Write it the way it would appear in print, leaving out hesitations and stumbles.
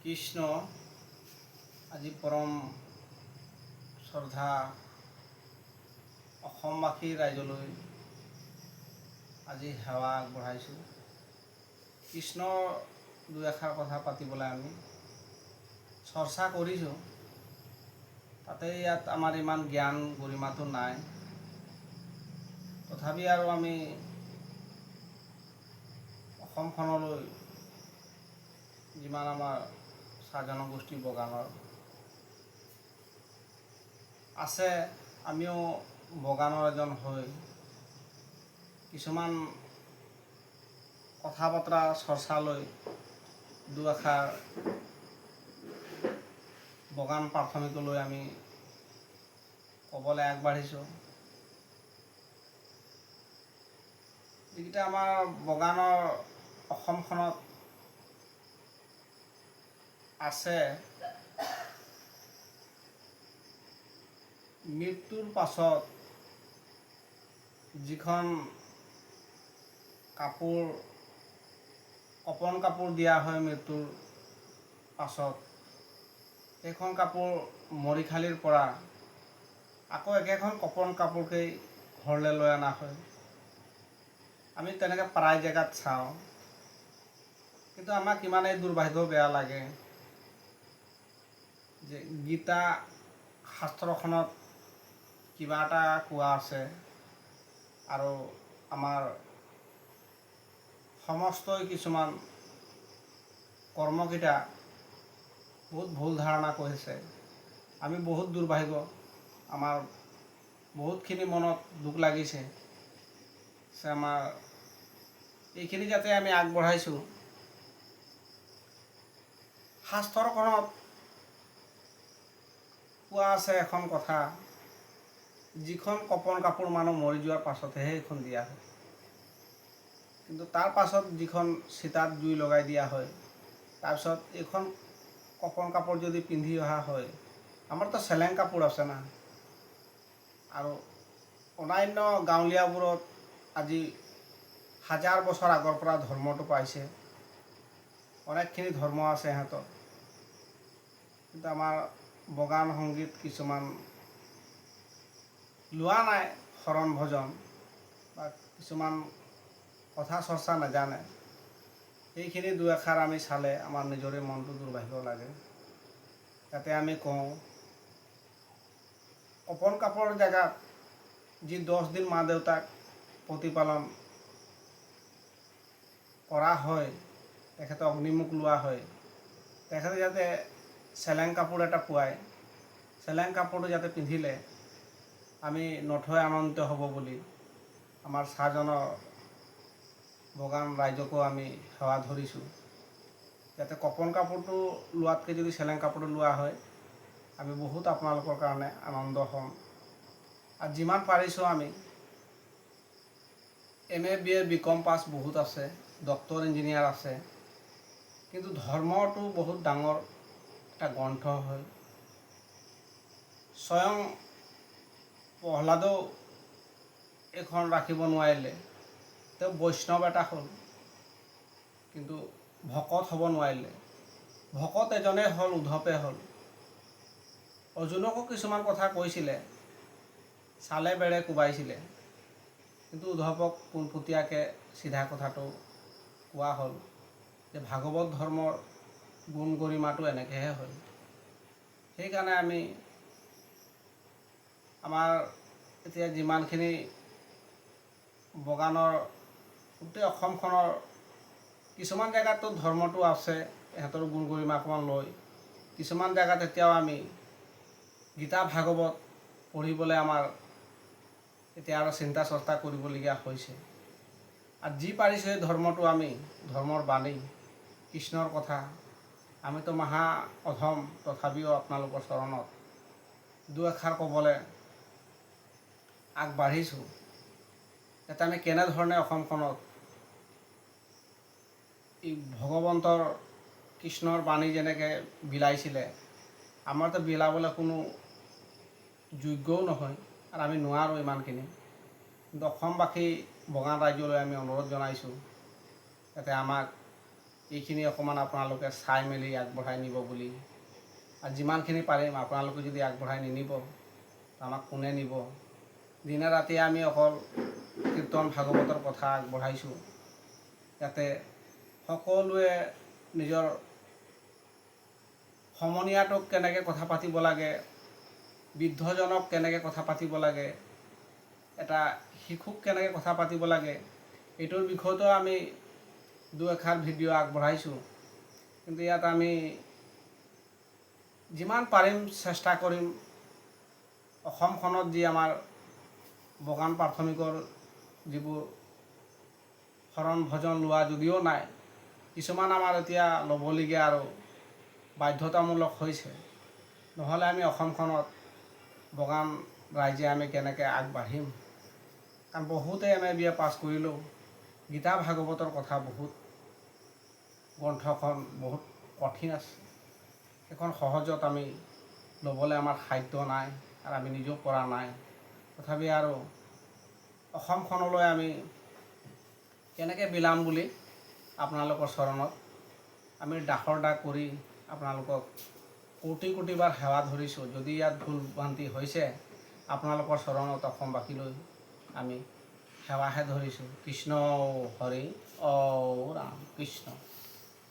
কৃষ্ণ। আজি পৰম শ্ৰদ্ধা অসমবাসী ৰাইজলৈ আজি সেৱা আগবঢ়াইছোঁ। কৃষ্ণৰ দুই এষাৰ কথা পাতিবলৈ আমি চৰ্চা কৰিছোঁ। তাতে ইয়াত আমাৰ ইমান জ্ঞান গৰিমাটো নাই, তথাপি আৰু আমি অসমখনলৈ যিমান আমাৰ চাহ জনগোষ্ঠী বগানৰ আছে, আমিও বগানৰ এজন হৈ কিছুমান কথা বতৰা চৰ্চালৈ দুআষাৰ বগান প্ৰাথমিকলৈ আমি ক'বলৈ আগবাঢ়িছোঁ। যিকেইটা আমাৰ বগানৰ অসমখনত আছে, মৃত্যুৰ পাছত যিখন কাপোৰ, কপন কাপোৰ দিয়া হয় মৃত্যুৰ পাছত, সেইখন কাপোৰ মৰিশালিৰ পৰা আকৌ একেখন কপন কাপোৰকেই ঘৰলৈ লৈ অনা হয়। আমি তেনেকৈ প্ৰায় জেগাত চাওঁ, কিন্তু আমাক ইমানেই দুৰ্ভাগ্য, বেয়া লাগে যে গীতা শাস্ত্ৰখনত কিবা এটা কোৱা আছে আৰু আমাৰ সমস্তই কিছুমান কৰ্মকেইটা বহুত ভুল ধাৰণা কৰিছে। আমি বহুত দুৰ্ভাগ্য, আমাৰ বহুতখিনি মনত দুখ লাগিছে যে আমাৰ এইখিনি যাতে আমি আগবঢ়াইছোঁ। শাস্ত্ৰখনত কোৱা আছে এখন কথা, যিখন কপন কাপোৰ মানুহ মৰি যোৱাৰ পাছতহে সেইখন দিয়া হয়, কিন্তু তাৰ পাছত যিখন চিতাত জুই লগাই দিয়া হয়, তাৰপিছত এইখন কপন কাপোৰ যদি পিন্ধি অহা হয়, আমাৰতো চেলেং কাপোৰ আছে না, আৰু অন্যান্য গাঁৱলীয়াবোৰত আজি হাজাৰ বছৰ আগৰ পৰা ধৰ্মটো পাইছে, অনেকখিনি ধৰ্ম আছে সিহঁতৰ, কিন্তু আমাৰ বগান সংগীত কিছুমান লোৱা নাই, শৰণ ভজন বা কিছুমান কথা চৰ্চা নাজানে। সেইখিনি দুএষাৰ আমি চালে আমাৰ নিজৰে মনটো দুৰ্ভাগ্য লাগে। তাতে আমি কওঁ, কপন কাপোৰৰ জেগাত যি 10 দিন মা দেউতাক প্ৰতিপালন কৰা হয়, তেখেতে অগ্নিমুখ লোৱা হয়, তেখেতে যাতে চেলেং কাপোৰ এটা পোৱায়, চেলেং কাপোৰটো যাতে পিন্ধিলে আমি নথৈ আনন্দিত হ'ব বুলি আমাৰ চাহজনৰ বগান ৰাইজকো আমি সেৱা ধৰিছোঁ, যাতে কপন কাপোৰটো লোৱাতকৈ যদি চেলেং কাপোৰটো লোৱা হয়, আমি বহুত আপোনালোকৰ কাৰণে আনন্দ হ'ম। আৰু যিমান পাৰিছোঁ আমি MA, BA, BCom pass বহুত আছে, ডক্টৰ, ইঞ্জিনিয়াৰ আছে, কিন্তু ধৰ্মটো বহুত ডাঙৰ এটা গ্ৰন্থ হয়। স্বয়ং প্ৰহ্লাদেও এইখন ৰাখিব নোৱাৰিলে। তেওঁ বৈষ্ণৱ এটা হ'ল, কিন্তু ভকত হ'ব নোৱাৰিলে। ভকত এজনেই হ'ল, উদ্ধৱে হ'ল। অৰ্জুনকো কিছুমান কথা কৈছিলে, চালে বেৰে কোবাইছিলে, কিন্তু উদ্ধৱক পোনপটীয়াকৈ চিধা কথাটো কোৱা হ'ল যে ভাগৱত ধৰ্মৰ গুণ গৰিমাটো এনেকৈহে হয়। সেইকাৰণে আমি আমাৰ এতিয়া যিমানখিনি বগানৰ গোটেই অসমখনৰ কিছুমান জেগাততো ধৰ্মটো আছে, ইহঁতৰ গুণ গৰিমা অকণমান লয়, কিছুমান জেগাত এতিয়াও আমি গীতা ভাগৱত পঢ়িবলৈ আমাৰ এতিয়া আৰু চিন্তা চৰ্চা কৰিবলগীয়া হৈছে। আৰু যি পাৰিছোঁ সেই ধৰ্মটো আমি, ধৰ্মৰ বাণী, কৃষ্ণৰ কথা, আমিতো মহা অধম, তথাপিও আপোনালোকৰ চৰণত দুএষাৰ ক'বলৈ আগবাঢ়িছোঁ, যাতে আমি কেনেধৰণে অসমখনত এই ভগৱন্তৰ কৃষ্ণৰ বাণী যেনেকৈ বিলাইছিলে, আমাৰতো বিলাবলৈ কোনো যোগ্যও নহয় আৰু আমি নোৱাৰোঁ ইমানখিনি, কিন্তু অসমবাসী বগান ৰাইজলৈ আমি অনুৰোধ জনাইছোঁ যাতে আমাক এইখিনি অকণমান আপোনালোকে চাই মেলি আগবঢ়াই নিব বুলি, আৰু যিমানখিনি পাৰিম আপোনালোকে যদি আগবঢ়াই নিনিব, আমাক কোনে নিব? দিনে ৰাতিয়ে আমি অকল কীৰ্তন ভাগৱতৰ কথা আগবঢ়াইছোঁ, যাতে সকলোৱে নিজৰ সমনীয়াটোক কেনেকৈ কথা পাতিব লাগে, বৃদ্ধজনক কেনেকৈ কথা পাতিব লাগে, এটা শিশুক কেনেকৈ কথা পাতিব লাগে, এইটোৰ বিষয়তো আমি দুএষাৰ ভিডিঅ' আগবঢ়াইছোঁ। কিন্তু ইয়াত আমি যিমান পাৰিম চেষ্টা কৰিম। অসমখনত যি আমাৰ বগান প্ৰাথমিকৰ যিবোৰ শৰণ ভজন লোৱা যদিও নাই, কিছুমান আমাৰ এতিয়া ল'বলগীয়া আৰু বাধ্যতামূলক হৈছে। নহ'লে আমি অসমখনত বগান ৰাইজে আমি কেনেকৈ আগবাঢ়িম? কাৰণ বহুতে এম এ, বি এ পাছ কৰিলেও গীতা ভাগৱতৰ কথা বহুত গ্ৰন্থখন বহুত কঠিন আছে। সেইখন সহজত আমি ল'বলৈ আমাৰ সাধ্য নাই আৰু আমি নিজেও পৰা নাই। তথাপি আৰু অসমখনলৈ আমি কেনেকৈ বিলাম বুলি আপোনালোকৰ চৰণত আমি দাসৰ দাস কৰি আপোনালোকক কোটি কোটিবাৰ সেৱা ধৰিছোঁ। যদি ইয়াত ভুল ভ্ৰান্তি হৈছে, আপোনালোকৰ চৰণত অসমবাসীলৈ আমি সেৱাহে ধৰিছোঁ। কৃষ্ণ হৰি, অ ৰাম কৃষ্ণ।